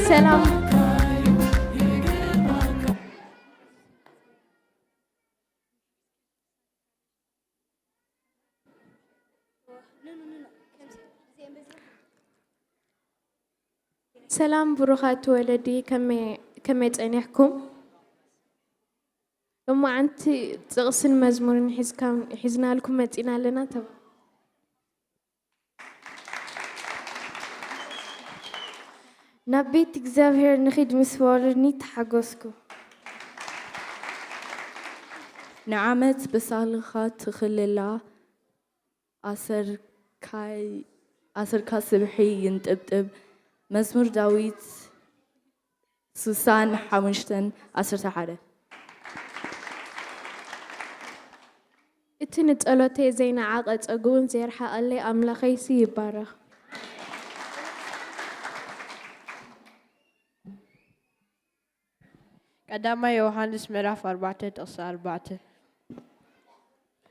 ሰላም። ሰላም ብሩኻት ወለዲ፣ ከመይ፣ ከመይ ጸኒሕኩም? እሞ ኣንቲ ጥቕስን መዝሙርን ሒዝካ፣ ሒዝናልኩም መጺና ኣለና። ተባ-፣ ናብ ቤት እግዚኣብሔር ንኺድ ምስ በሉኒ ተሓጎስኩ። ንዓመት ብሳልኻ ትኽልላ፣ ኣሰርካይ-፣ ኣሰርካ ስብሒ ይንጥብጥብ። መዝሙር ዳዊት ስሳን ሓሙሽተን ዓሰርተ ሓደ። እቲ ንጸሎተይ ዘይነዓቐ ጸግኡን ዘይረሓቐለይ ኣምላኸይሲ ይባረኽ። ቀዳማይ ዮሃንስ ምዕራፍ ኣርባዕተ ጥቕሲ ኣርባዕተ።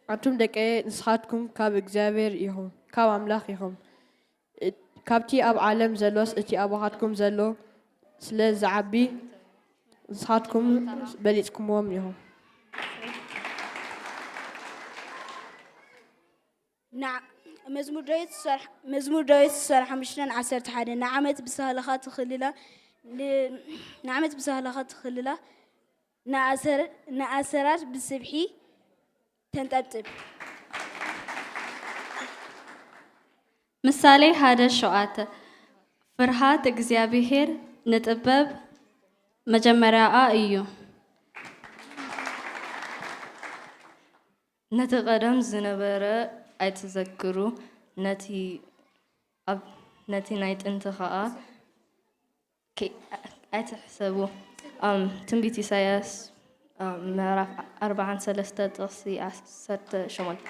ኣቱም ደቀየ፣ ንስኻትኩም ካብ እግዚኣብሔር ኢኹም፣ ካብ ኣምላኽ ኢኹም። እት-፣ ካብቲ ኣብ ዓለም ዘሎስ እቲ ኣባኻትኩም ዘሎ ስለ ዝዓቢ፣ ንስኻትኩም በሊጽኩምዎም ኢኹም። ንዓ-፣ መዝሙር ዳዊት ስሳን፣ መዝሙር ዳዊት ስሳን ሓሙሽተን ዓሰርተ ሓደ። ንዓመት ብሳህልኻ ትኽልላ፣ ን-፣ ንዓመት ብሳህልኻ ትኽልላ፣ ንኣሰር-፣ ንኣሰራት ብስብሒ ተንጠብጥብ። ምሳሌ ሓደ ሸውዓተ። ፍርሃት እግዚኣብሔር ንጥበብ መጀመርያኣ እዩ። ነቲ ቀደም ዝነበረ ኣይትዘክሩ፣ ነቲ ኣብ፣ ነቲ ናይ ጥንቲ ኸኣ ከ-፣ ኣይትሕሰቡ። ኣም፣ ትንቢት ኢሳይያስ፣ ኣም፣ ምዕራፍ ኣርብዓን ሰለስተ ጥቕሲ ዓሰርተ ሸሞንተ።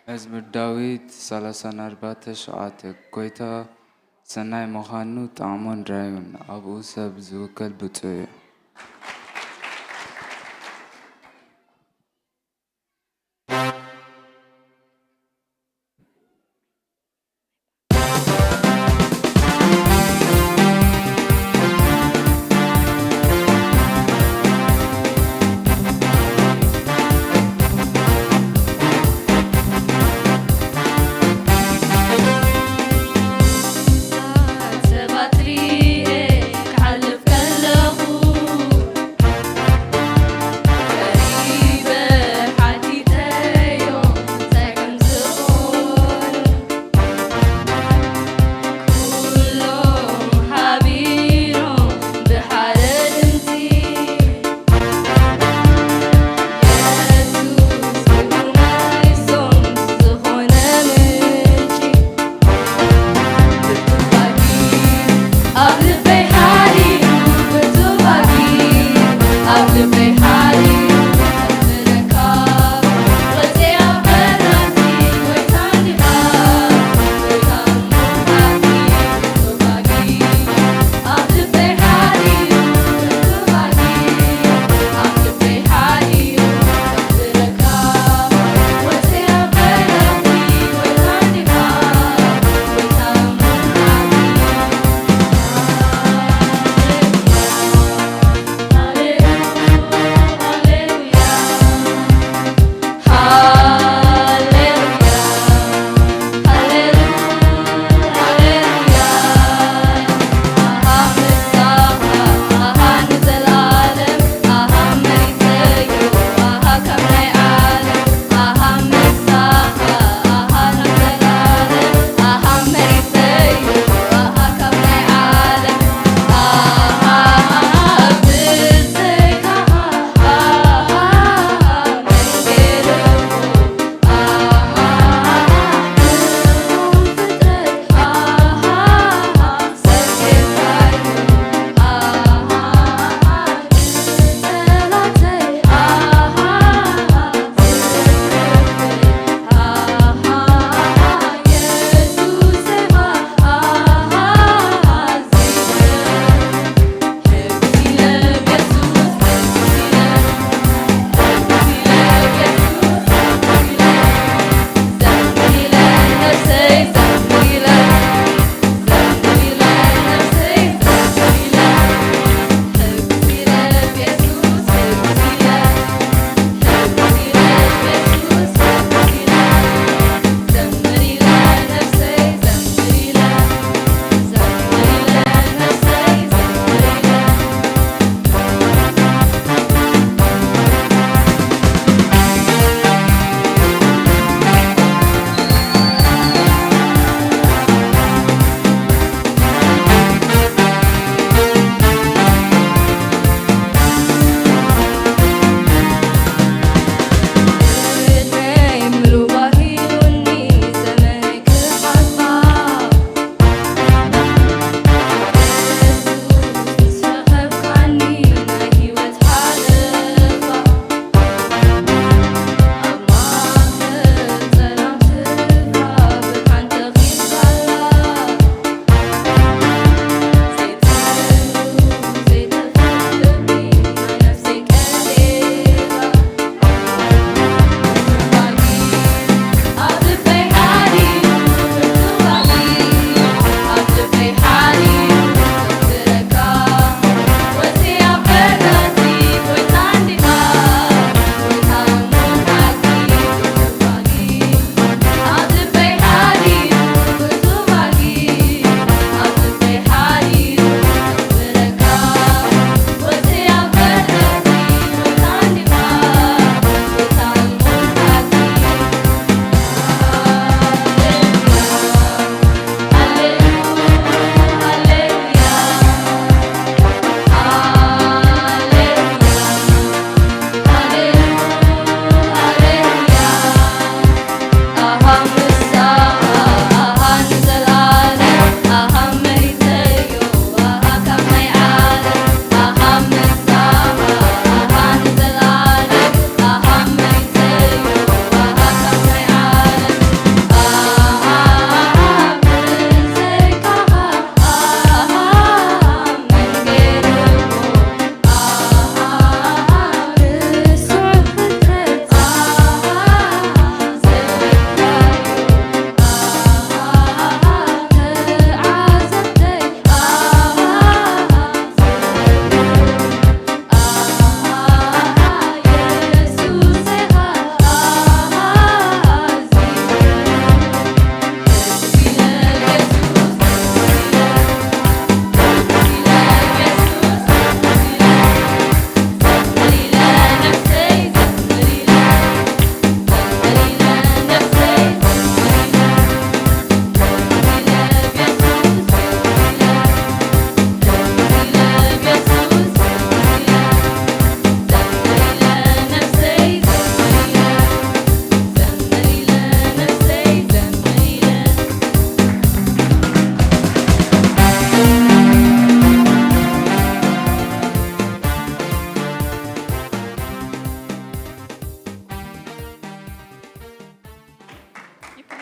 መዝሙር ዳዊት ሰላሳን ኣርባዕተ ሸውዓተ። ጎይታ ሰናይ ምዃኑ ጣዕሙን ራዩን፣ ኣብኡ ሰብ ዝውከል ብፁዕ እዩ።